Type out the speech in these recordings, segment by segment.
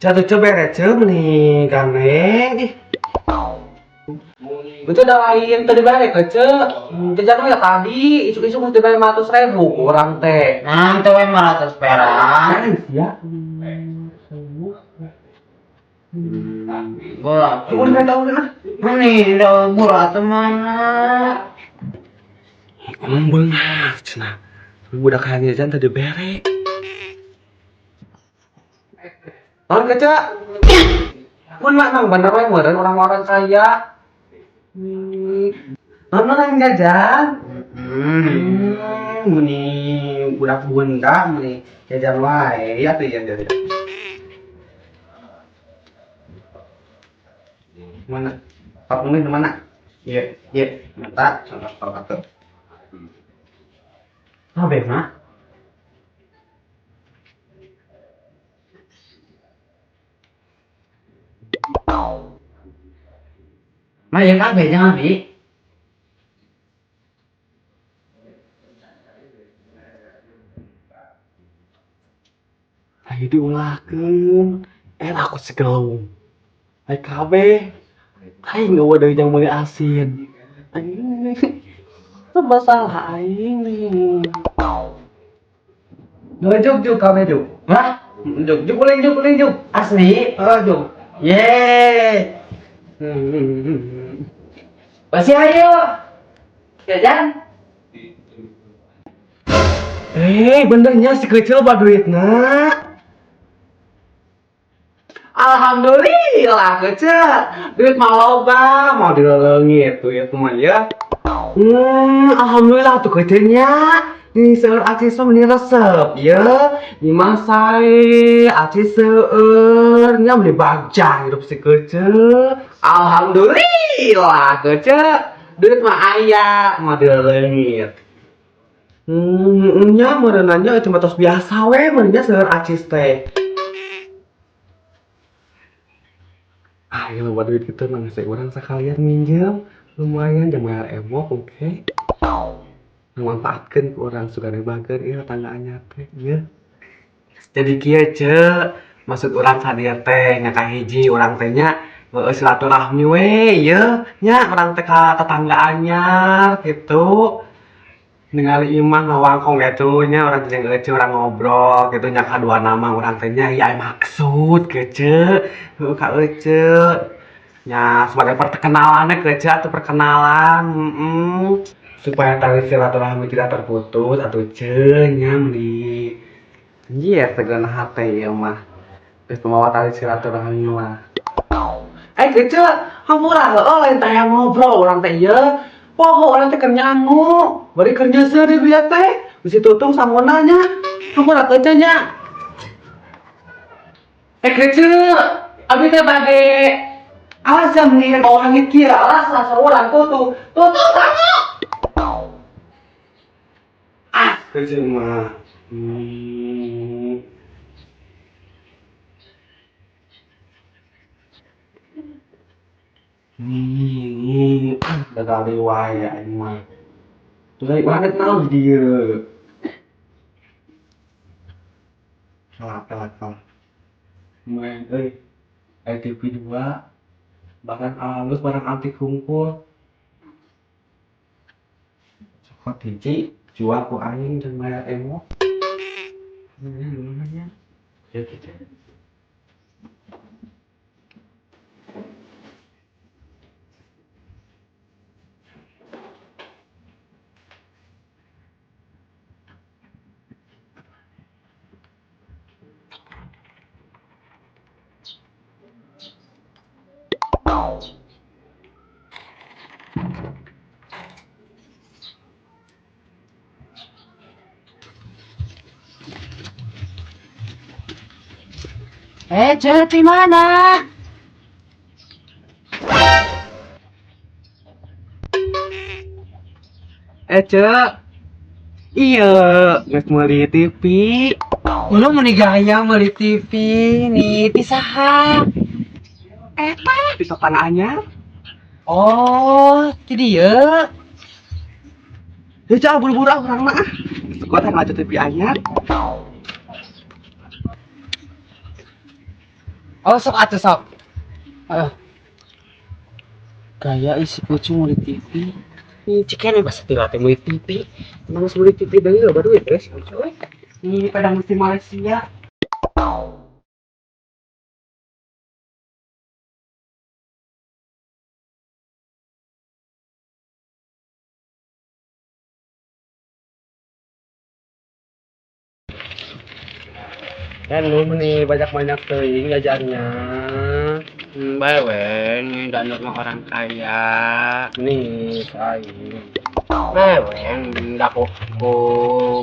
Jatuh coba receh nih gandeng ih. Itu udah lain tadi balik kece. Jajan ya tadi isuk-isuk mesti bayar 500.000 kurang teh. Nah, itu 500 perak. Ya. Bola. Udah nggak tahu lah. Ini udah murah tuh mana? Ngomong bengar cenah. Tapi budak hayang jajan tadi bere. Naon kece? Mun mah emang bener we meureun orang-orang kaya. Naon yang jajan? Meni budak bunda meni jajan wae ya tuh yang jajan. Mana? Pak Mungkin mana? Iya, iya, minta contoh satu. Apa mah? Mah ya kabeh jangan bi. Lagi diulahkeun. Aku segelung. Ai kabeh. Aing nggak ada yang meuli asin. Aing serba salah aing nih. Nggak juk juk kabeh juk. Hah? Juk juk ulin juk ulin juk. Asli? Heeh juk. Yeay. Pasti ayo. Jajan. Benernya si kecil bah duitna. Alhamdulillah kecil. Duit mah loba, mau dileleungit duit mah ya. Alhamdulillah tuh kecilnya. Nih seueur acis mah meni resep ya. Di sae acis seueur nya meni bagja hidup si kecil. Alhamdulillah kecil. Duit mah aya, mau dileleungit. Nya meureunanya cuma tos biasa we meureunnya seueur acis teh. Ayo loba duit kitu mah geus urang sakalian minjem. Lumayan jang bayar emok oke. Manfaatkeun ku urang sugana bager ieu tetangga anyar teh ieu. Jadi kieu ce, maksud urang ka dieu teh nya kahiji urang teh nya heueuh silaturahmi we ieu nya urang teh ka tetangga anyar kitu. Ningali imah ngawangkong gitu nya urang teh jeung ece urang ngobrol kitu nya kaduana mah urang teh nya ieu aya maksud kece heueuh ka ece nya sebagai perkenalannya kece atau perkenalan supaya tali silaturahmi tidak terputus atau ce nya meni anjir segala hate ieu mah geus pembawa tali silaturahmi mah. Kece hampura heueuh lain teh hayang ngobrol urang teh ieu. Poho urang teh keur nyangu, bari keur nyeuseuh di bieu teh, bisi tutung sanguna nya. Hampura kece nya. Kece, abi teh bade alas jam nih bau hangit kieu, alas lah saurang tutung. Tutung sangu. Ah, kece mah. Gagal wae aing mah. Terus aing mah naon di dieu. Salah salah salah. Lumayan euy. Aya TV 2. Barang alus, barang antik hungkul. Cokot hiji jual ku aing dan bayar emok. Lumayan. Ya gitu. Jadi mana? Cek. Iya, geus meuli TV. Lu meuni gaya meuli TV nih, ti saha? Eta, ti tetangga anyar. Oh, ti dieu. Ya, cak, buru-buru ah urang mah ah. Geus kuat ngaca TV anyar. Oh, sok atuh sok. Ayo. Gaya isi kucing meuli TV. Ih, ciken bahasa tila teh meuli TV. Emang geus meuli TV deui loba duit geus. Ini pedang mesti Malaysia. Kan lu nih banyak-banyak teuing jajannya. Bae we, ini Danur mah orang kaya. Nih, aing. Bae we, da ku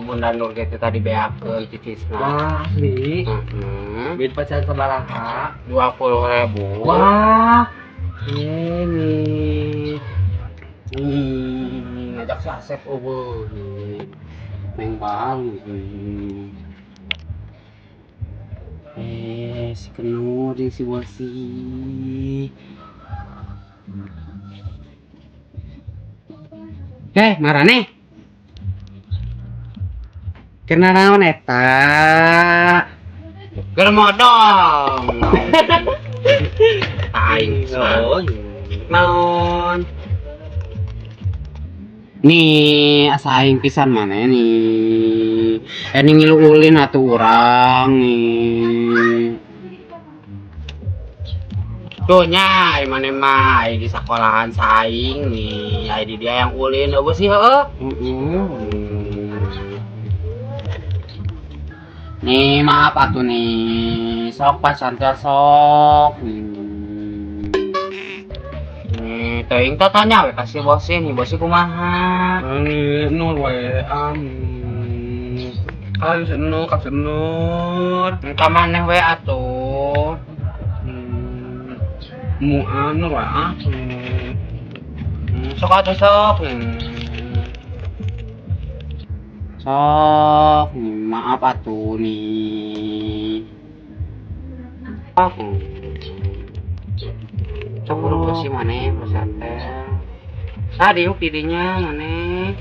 Bunda Nur ge teh tadi beakeun cicisna. Wah, asli. Heeh. Duit pacar sabaraha? 20.000. Wah. Ini. Nih, ngajak si Asep eueuh. Nih. Neng bang. Nih. Si Kenur jeung si Bosi. Marane? Kena naon eta? Keur modong. Aing Oh, naon? Nih, asa aing pisan maneh nih. Ini ngilu ulin atuh urang nih. Tuh nya, ai maneh mah ai di sekolahan saing nih, ai di dia yang ulin eueuh sih heueuh. Heeh. Nih, maaf atuh nih. Sok pacantel sok. Nih, teuing teh tanya we ka si bosi nih, bosi kumaha? Ini nur we am. Ayo senur, ka senur. Ka maneh we atuh. Mu anu we ah. Sok atuh sok. Sok, maaf atuh nih. Sok. Sok buru besi maneh pasantel. Ah, diuk didinya maneh.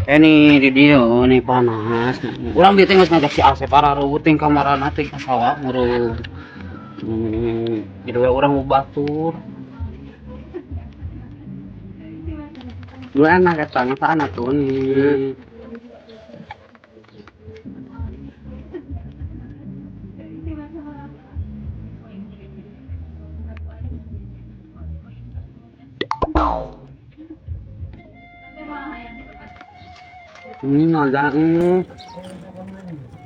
Nih di dieu nih panas. Urang dieu teh geus ngajak si Asep araruting kamarana teh ka sawah meureun. Jadi we urang mau batur. Lu enak eta ngasaan atuh nih. Ini ngajak ini.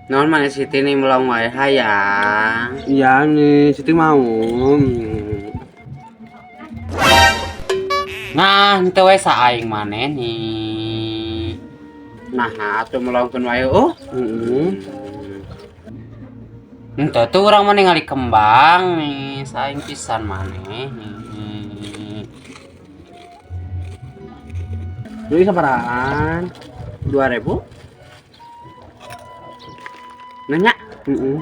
Naon maneh Siti nih melong wae hayang. Iya nih, Siti mau. Nah, henteu we saing maneh nih. Nah, atuh melongkeun wae oh. Heeh. Henteu tuh urang mah ningali kembang nih, saing pisan maneh nih. Lu sabarahaan? 2.000. Nanya. Heeh.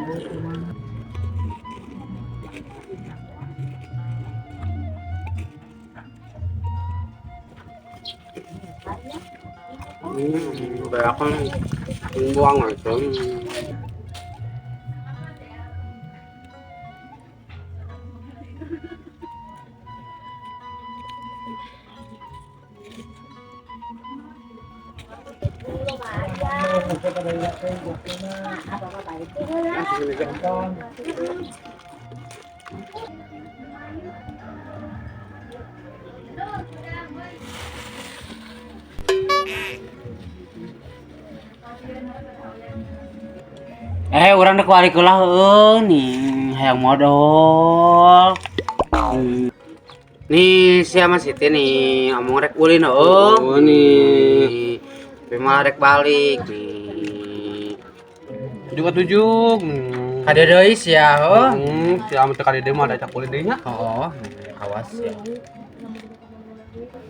Berapa buang aja. Urang dek balik lah heueuh nih, hayang modol. Nih si sama Siti nih, omong rek ulin heueuh. Oh, nih. Tapi malah rek balik nih. Juga tujuh. Kade deui sia heueuh. Si ama teh kade deui mah ada cak ulin deui nya. Oh, awas ya.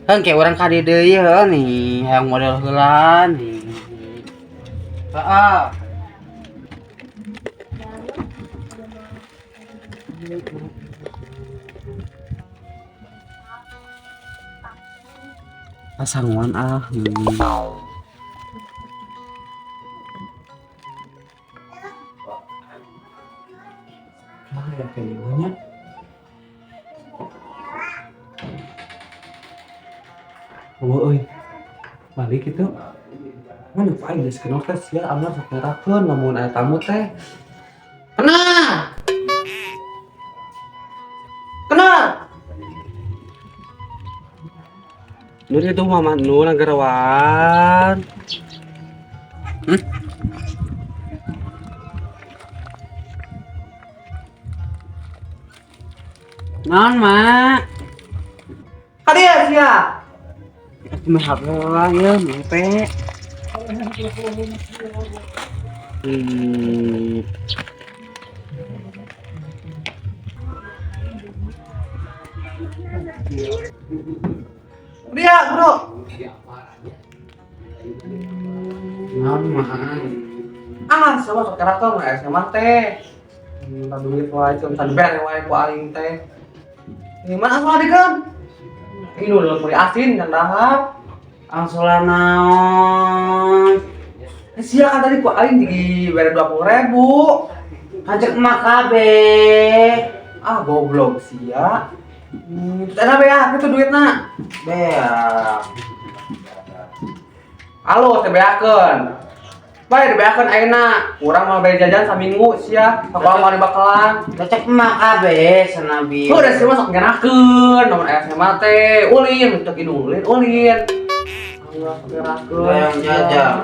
Kan kayak urang kade deui heueuh nih, hayang modal heula nih. Heeh. Pasangan ah. Aya kayeunya. Oh, euy. Balik itu. Mana paling geus kenal teh sia amar sok ngerakeun lamun aya tamu teh. Kena. Kena. Nur itu mama Nur anggarwan. Hmm? Naon, Mak? Kadieu sia. Meh HP lah ya, meh. Hmm. Dia, bro. Naon, Mak? Ah, sama sok ngerakeun mah SMA teh. Minta duit wae, cuma dibere wae ku aing teh. Ini mana asal adikeun? Ini udah meuli asin dan dahar. Angsulan naon? Sia kan tadi ku aing dibere 20.000. Kajek emak kabeh. Ah, goblok sia. Terus enak ya, itu duitna. Beak. Halo, teh beakeun. Bae dibeakeun ayeuna. Urang mau beli jajan saminggu sia, sakola mau dibakalan. Cecek emak kabeh sanabi. Heuh, da sia mah sok ngerakeun, lamun aya SMA teh ulin, cek ulin, ulin. Allah, sok ngerakeun. Hayang jajan.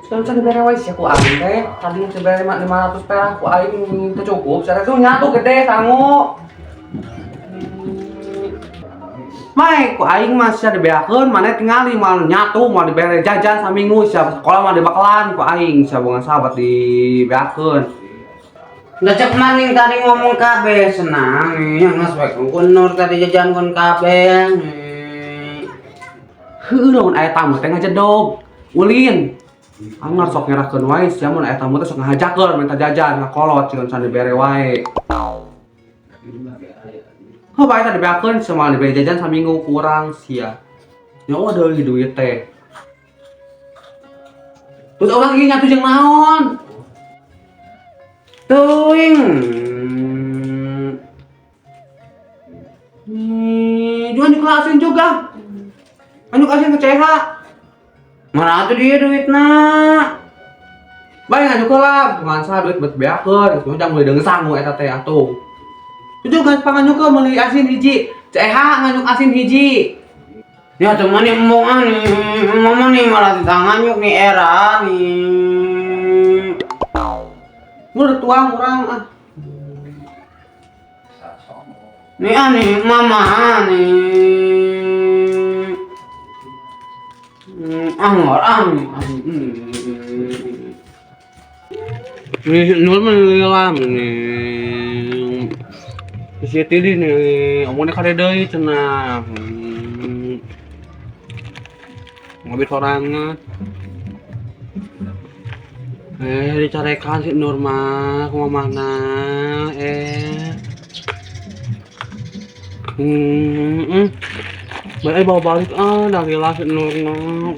Sekarang can dibere wae sia ku aing teh. Tadi dibere 500 perak ku aing teu cukup, sia teh nyatu gede sangu. Mai ku aing mah sia dibeakeun maneh tingali moal nyatu moal dibere jajan saminggu sia sekolah moal dibakalan ku aing sia bongan sahabat dibeakeun. Da cek maning tadi ngomong kabeh senang nih geus we ku Nur tadi jajan kun kabeh. Heuh lamun aya tamu teh ngajedog. Ulin. Anggar sok ngerakeun wae sia mun aya tamu teh sok ngahajakeun minta jajan ngakolot cieun can dibere wae. Heuh bae teh dibeakeun sia moal dibere jajan saminggu kurang sia. Nyawa deui duit teh. Terus urang ieu nyatu jeung naon? Teuing. Jual nyuk asin juga. Anyuk asin ke CH. Mana atuh dia duitna? Bae nganyuk heula, ngan saha duit buat beakeun, geus jang meuli deung sangu eta teh atuh. Itu kan panganyuk meuli asin hiji, CH nganyuk asin hiji. Ya teman nih embong nih, mama nih malah ditanganyuk nih era nih. Mun tuang urang ah. Nih ah nih mama nih. Angor ah nih. Nih Nur mah nih. Si Tidi nih, omongnya kade deui cenah. Ngopi sorangan. Dicarekan si Nur mah ku mamahna. Bae bawa balik ah dari lah si Nur mah.